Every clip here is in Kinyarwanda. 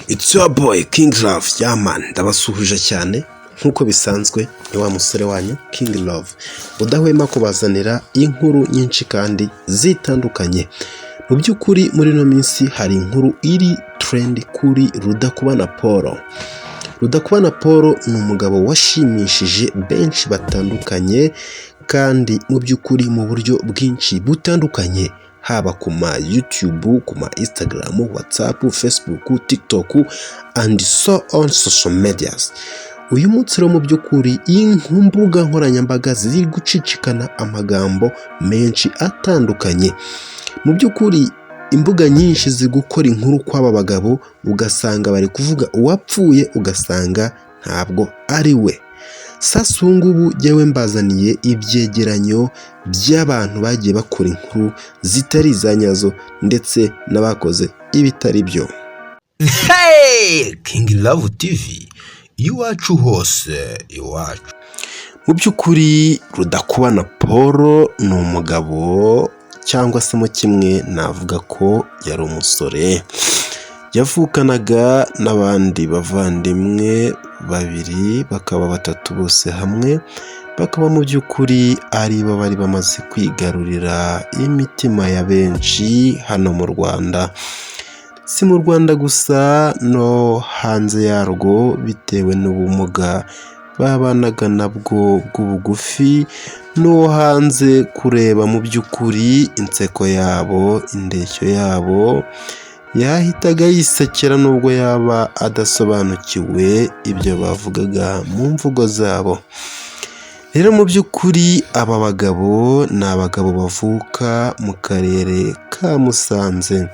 It's your boy King Love, yeah man, ndabasuhuje cyane nk'uko bisanzwe. Ni wa musore wanyu King Love udahwema kubazanira inkuru nyinshi kandi zitandukanye. Mu by'ukuri muri ino minsi hari inkuru iri trend kuri Rudakubana Paul. Rudakubana Paul ni umugabo washimishije benshi batandukanye kandi mu by'ukuri mu buryo bwinshi butandukanye, haba ku ma YouTube, ku ma Instagram, WhatsApp, Facebook, TikTok and so on social medias. Uyu munsi rero mu by'ukuri mbuga nkoranyambaga ziri gucicikana amagambo menshi atandukanye. Mu by'ukuri imbuga nyinshi ziri gukora inkuru kw'aba bagabo, ugasanga bari kuvuga uwapfuye, ugasanga ntabwo ari we. Sasa ubu ngubu jyewe mbazaniye ibyegeranyo by'abantu bagiye bakora inkuru zitari iza nyazo ndetse n'abakoze ibitari byo. Hey! King Love TV, iwacu hose iwacu. Mu by'ukuri Rudakubana Paul ni umugabo, cyangwa se mo kimwe navuga ko yari umusore. Yavukanaga n'abandi bavandimwe babiri, bakaba batatu bose hamwe, bakaba mu by'ukuri ari bo bari bamaze kwigarurira imitima ya benshi hano mu Rwanda. Si mu Rwanda gusa, no hanze yarwo, bitewe n'ubumuga babanaga nabwo bw'ubugufi n'uwo hanze kureba. Mu by'ukuri inseko yabo, indeshyo yabo, yahitaga yisekera nubwo yaba adasobanukiwe ibyo bavugaga mu mvugo zabo. Rero mu by'ukuri aba bagabo ni abagabo bavuka mu karere ka Musanze.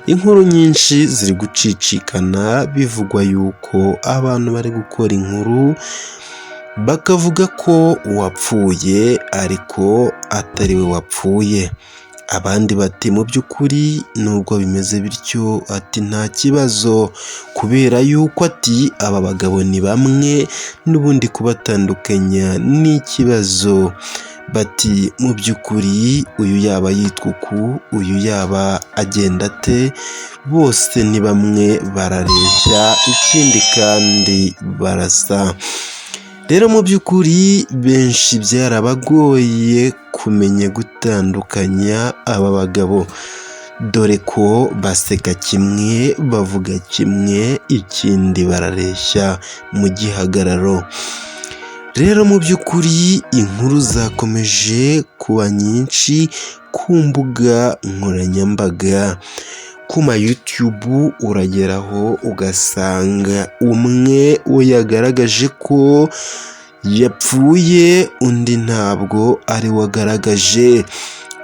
Inkuru nyinshi ziri gucicikana, bivugwa yuko abantu bari gukora inkuru bakavuga ko uwapfuye ariko atari we wapfuye. Abandi bati mu by'ukuri nubwo bimeze bityo, ati nta kibazo, kubera yuko ati aba bagabo ni bamwe, n'ubundi kubatandukanya ni ikibazo. Bati mu by'ukuri uyu yaba yitwa uku, uyu yaba agenda ate, bose ni bamwe, barareshya, ikindi kandi barasa. Rero mu by'ukuri benshi byarabagoye kumenya gutandukanya aba bagabo, dore ko baseka kimwe, bavuga kimwe, ikindi barareshya mu gihagararo. Rero mu by'ukuri inkuru zakomeje kuba nyinshi ku mbuga nkoranyambaga, ku ma YouTube urageraho ugasanga umwe we yagaragaje ko yapfuye, undi ntabwo ari we agaragaje,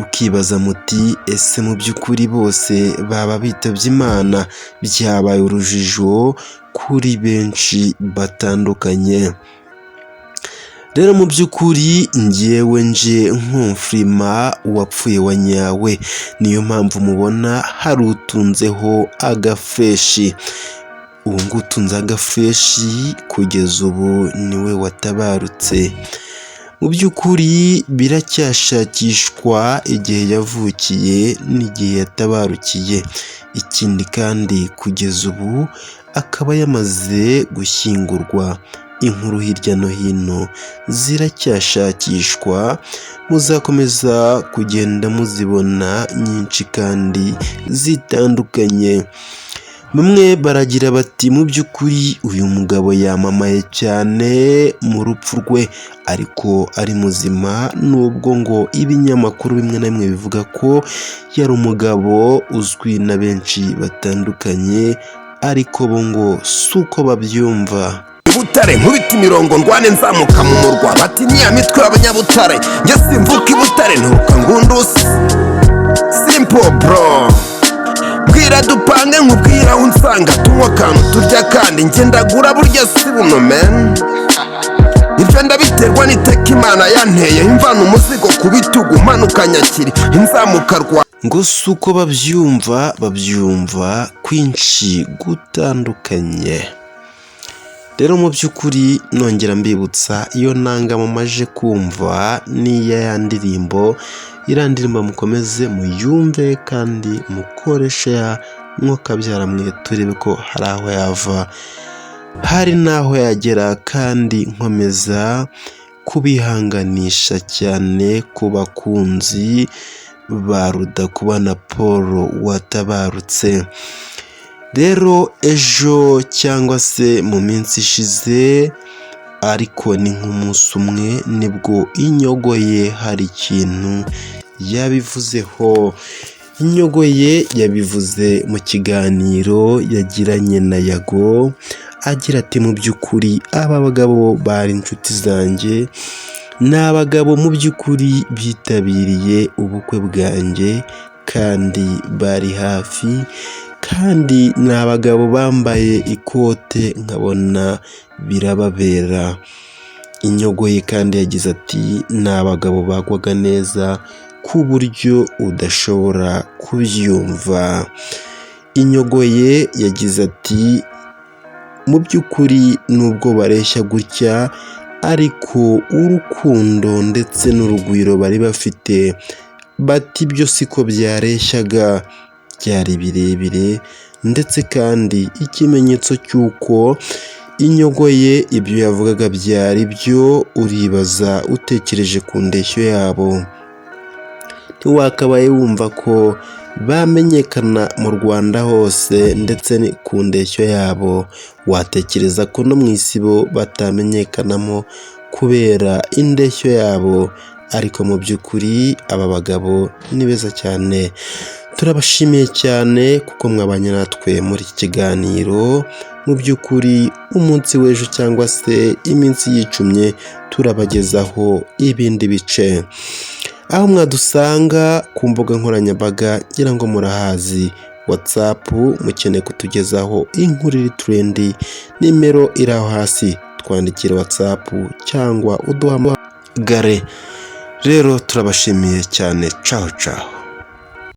ukibaza muti ese mu by'ukuri bose baba bitabye Imana? Byabaye urujijo kuri benshi batandukanye. Rero mu by'ukuri njyewe nje nkumfirima uwapfuye wa nyawe, niyo mpamvu mubona hari utunzeho agaflèche. Ubu ngubu utunze agaflèche kugeza ubu niwe watabarutse. Mu by'ukuri biracyashakishwa igihe yavukiye n'igihe yatabarukiye, ikindi kandi kugeza ubu akaba yamaze gushyingurwa. Inkuru hirya no hino ziracyashakishwa, muzakomeza kugenda muzibona nyinshi kandi zitandukanye. Bamwe baragira bati mu by'ukuri uyu mugabo yamamaye cyane mu rupfu rwe ariko ari muzima, nubwo ngo ibinyamakuru bimwe na bimwe bivuga ko yari umugabo uzwi na benshi batandukanye, ariko bo ngo si uko babyumva. Butare nkubita imirongo ndwane nzamuka mu murwa, bati niya mitwe y'abanyabutare, njye simvuka i Butare, nturuka Ngundusi. Simple bro, bwira dupange nkubwira aho unsanga, tunywa akantu turya kandi njye ndagura burya si buno men. Ibyo ndabiterwa n'iteka Imana yanteye, imvana umuzigo ku bitugu, manuka nyakiri inzamuka rwa Ngo si uko babyumva, babyumva kwinshi gutandukanye. Rero mu by'ukuri nongera mbibutsa, iyo nanga mumaje kumva n'iya ya ndirimbo, iriya ndirimbo mukomeze muyumve kandi mukore share. Mwokabyara mwe, turebe ko hari aho yava, hari n'aho yagera. Kandi nkomeza kubihanganisha cyane ku bakunzi ba Rudakubana Paul watabarutse. Rero ejo cyangwa se mu minsi ishize, ariko ni nk'umunsi umwe, nibwo inyogo ye hari ikintu yabivuzeho. Inyogo ye yabivuze mu kiganiro yagiranye na Yago, agira ati: "Mu by'ukuri aba bagabo bari inshuti zanjye, ni abagabo mu by'ukuri bitabiriye ubukwe bwanjye kandi bari hafi, kandi ni abagabo bambaye ikote nkabona birababera." Inyogo ye kandi yagize ati: "Ni abagabo bagwaga neza ku buryo udashobora kubyumva." Inyogo ye yagize ati: "Mu by'ukuri nubwo bareshya gutya, ariko urukundo ndetse n'urugwiro bari bafite, bati byo siko byareshyaga, byari birebire." Ndetse kandi ikimenyetso cy'uko inyogo ye ibyo yavugaga byari byo, uribaza utekereje ku ndeshyo yabo, ntiwakabaye wumva ko bamenyekana mu Rwanda hose, ndetse ku ndeshyo yabo watekereza ko no mu isibo batamenyekanamo kubera indeshyo yabo. Ariko mu by'ukuri aba bagabo ni beza cyane. Turabashimiye cyane kuko mwabanye natwe muri iki kiganiro. Mu by'ukuri umunsi w'ejo cyangwa se iminsi yicumye turabagezaho ibindi bice. Aho mwadusanga ku mbuga nkoranyambaga ngira ngo murahazi. WhatsApp, mukeneye kutugezaho inkuru iri trending, nimero iri aho hasi, twandikire WhatsApp cyangwa uduhamagare. Rero turabashimiye cyane. Caho caho.